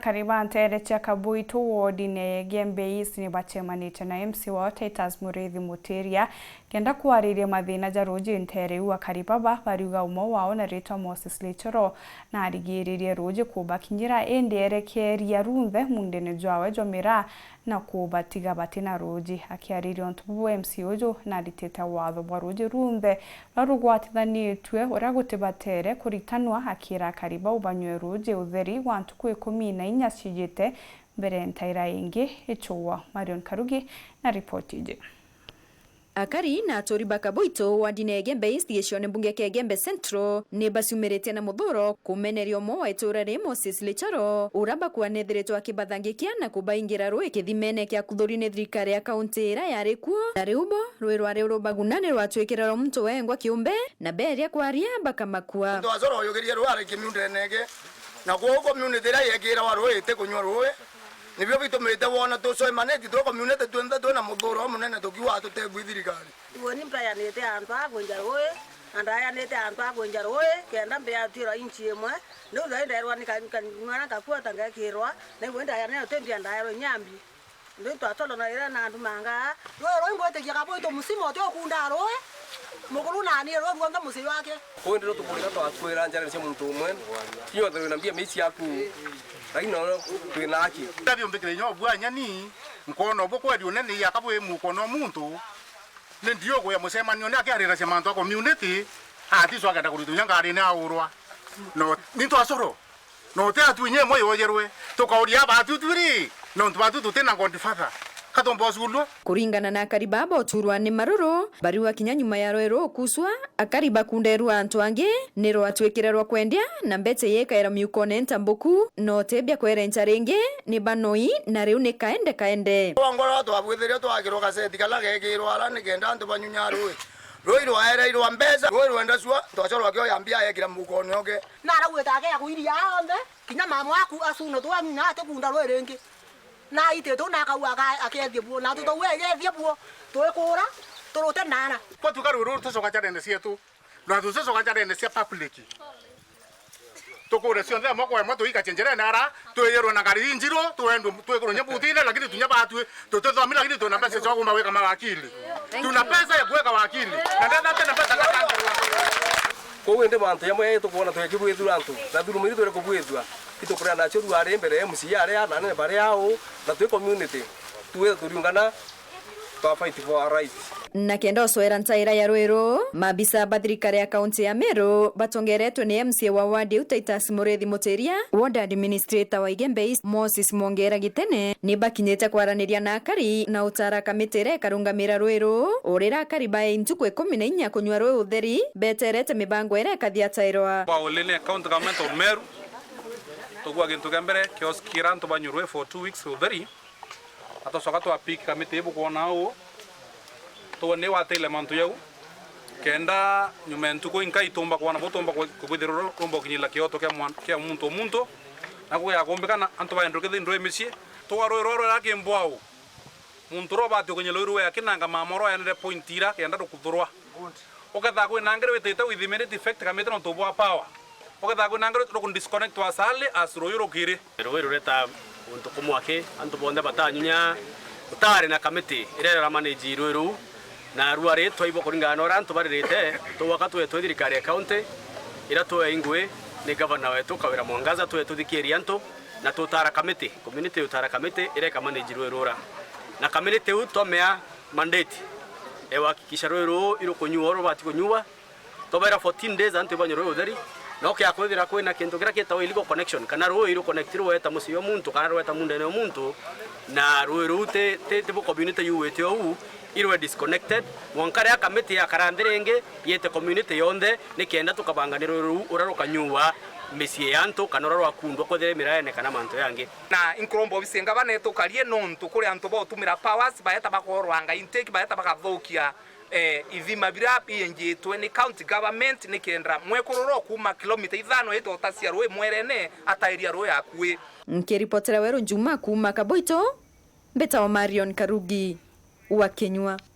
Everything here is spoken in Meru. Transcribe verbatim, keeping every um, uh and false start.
Akari ba nteere cia Kabuitu wodine ya Igembe East ni bacemanitie na M C wao Titus Muriithi Mutiria kenda kwariria mathina ja ruuji nteere iu. Akari baba bariuga umwe wao na ritwa Moses Lichoro narigiririe ruuji kubakinyira, indi erekeeria runthe muundene jwawe jwa miraa na kubatiga batina ruuji. Akiariria untu buu, M C uju naritite watho bwa ruuji runthe ruria rugwatithanitue uria gutibatere kuritanwa, akiira akari bau banywe ruuji utheri gwa ntuku ikumi na inya cijite mbere ntaira ingi ichugwa. Marion Karugi na ripoti iji. Akari na aturi ba Kabuitu, wardine ya Igembe East, gicione mbunge kia Igembe Central, ni baciumiritie na muthuro kumeneria umwe wa itura ri Moses Lichoro, uria bakuuga nethiritwe akibathangikia na kubaingira ruui kithimene kia kuthuri ni thirikari ya kaunti iria yari kuo, na riu bo ruui rwari rubaguna ni rwatwikirwa muntu wengwa kiumbe, na beeria kwaria bakamakua. Muntu wa Coro oyugirie ruui ari kimiundene ingi, na kwou community iria yekirwa ruui itikunywa ruui. Nibio bitumite wona tucemanitie twi community twinthe twina muthuro umunene tukiuga tutebui thirikari. Uuni mpeanite antu a kwinja ruui, na ndaeanite antu a kwinja ruui, kenda mbeatwirwa inchi imwe. Riu thai ndeerwa ni ka-, ka-, mwana ngakua ta ngekirwa, na iwe ndaeanire uti mbia ndaerwa inya mbi. Riu twatolona iria na antu mangaa, ruui ruu ingwitikia Kabuitu musima uti ukunda ruui, mukuru na anie ruui ruonthe mucii jwake. Kuu indi rutukurira twakwira njara cia muntu umwe, yonthe wina mbia mei ciaku, lakini no twina haki. Ndabiumbikire inya ubua nyani, nkoona ubwo kweri unene iaka bwi mukona muntu, ni ndiukuya mucemanio ni akiariracia mantu a community, aticu akenda kurita inya ngarine aurwa. No, ni twacoro. No ti atu inya imwe yojerwe, tukauria abatu twiri, nontu batu tutina godfather. Katumba uculua. Kuringana na akari baba uturwa ni maruru, bariuga kinya nyuma ya ruui ruu kucwa, akari bakunderwa antu angi, ni rwatwikire rwa kwendia, na mbecha yekaira miukone ntambuku, na utebia kwerencha ringi, ni banoi, na riu ni kaende kaende. Twongorwa twabwithirio twakirwa kaseti kala gekirwa ara nikenda antu banyunya ruui. Ruui rwaereirwa mbecha, ruui rwenda cua, twacorwa kioya mbia yekira mukone oke. Narauite akeya kuiria onthe, kinya mama waku acuno twanyunya atikunda ruui ringi. Na aitite na akauga aka-, akethie buo, na tutauga egethie buo, twikura, turute nara. Gwatuika ruui ruru tucoka njarene cietu, na tucoka njarene cia public. Tukure cionthe amwe kwa amwe tuikache njarene ara, twiyirwe na ngari injiru, twendwe, twikirwe nya butine, lakini tunya batwi, tutithomire, lakini tuna pesa cia kuumba gwika mawakili. Tuna pesa ya kuweka wakili. Na ndenda tena pesa kakangerwa. Kwou indi mantu jamwe tukwona twekibwithua antu, na thuruma iria twere kubwithua, itukuria nacio ruari mbere ya M C A aria, na anene baria au, na twi community, tuwithe turiungana, twa fight for our rights. Na kenda ucwera ntaira ya ruui ruu, maabisa ba thirikari ya kaunti ya Meru batongeretwe ni M C A wa ward iu Titus Muriithi Mutiria, ward administrator wa Igembe East Moses Mwongera Gitene, ni bakinyite kwaraniria na akari na utara kamiti iria ikarungamira ruui ruu, uria akari bae ntuku ikumi na inya kunywa ruui utheri, beterete mibango iria ikathia tairwa. Kwa ulini County Government of Meru, tugua gintu kia mbere, kioskira antu banywe ruui for two weeks utheri, na tucoka twa pick kamiti ii bukwona uu, tuwe ni wateile mantu jau, kenda nyuma ya ntuku inkai tumba kwona bu tumba ku-, kubwithirwa ru-, rumba ukinyila kioto kia mwan-, kia muntu o muntu, na kugakumbikana antu baenduke thindwe micii. Twa ruui rwa rwera kimbwau, muntu uria ubati ukinyila ruui rwea kinanga mama uria uyanire point ira kenda rukuthurwa. Ukethira kwina angiri witite with immediate effect kamiti nontu bwa power. Ukethira kwina angiri ruku disconnect as early as ruuyu rukiri. Ruui rureta untu kumwe aki, antu bonthe batanyunya, gutari na kamiti iria ira manage ruui ruu. Na ruari twaibwa kuringana na uria antu baririte, tugwaka twe twi thirikari ya county, iria twe ingui ni gavana wetu Kawira Mwangaza, twe tuthikiria antu, na tutara kamiti, community yutara kamiti iria ikamanage ruui rura. Na community iu twamea mandate ya kuhakikisha ruui ruu irukunyua uria rubati kunyua, twabaira fourteen days antu ibanywe ruui utheri, na ukia kwithira kwina kintu kiria kitagwa illegal connection, kana ruui iruconnectirwe rweta mucii o muntu, kana rweta mundene o muntu, na ruui ruu ti, ti, ti bu community yuwite ou, irwe disconnected, mwanka riria kamiti yakara nthi ringi, yete community yonthe, nikenda tukabangania ruui ruu uria rukanyuwa micii ya antu, kana uria rwakundwa kwithira miraene kana mantu yangi. Na inkuromba obisi ya ngavana itukarie nontu kuri antu bautumira powers, baeta bakorwanga intake, baeta bagathukia, eh, ithima biria bienjitwe ni county government, nikenda mwekururo kuuma kilomita ithano itota cia ruui mwerene atairia ruui akui. Nkiripotera Weru Njuma kuuma Kaboito, mbitagwa Marion Karugi wa Kinyua.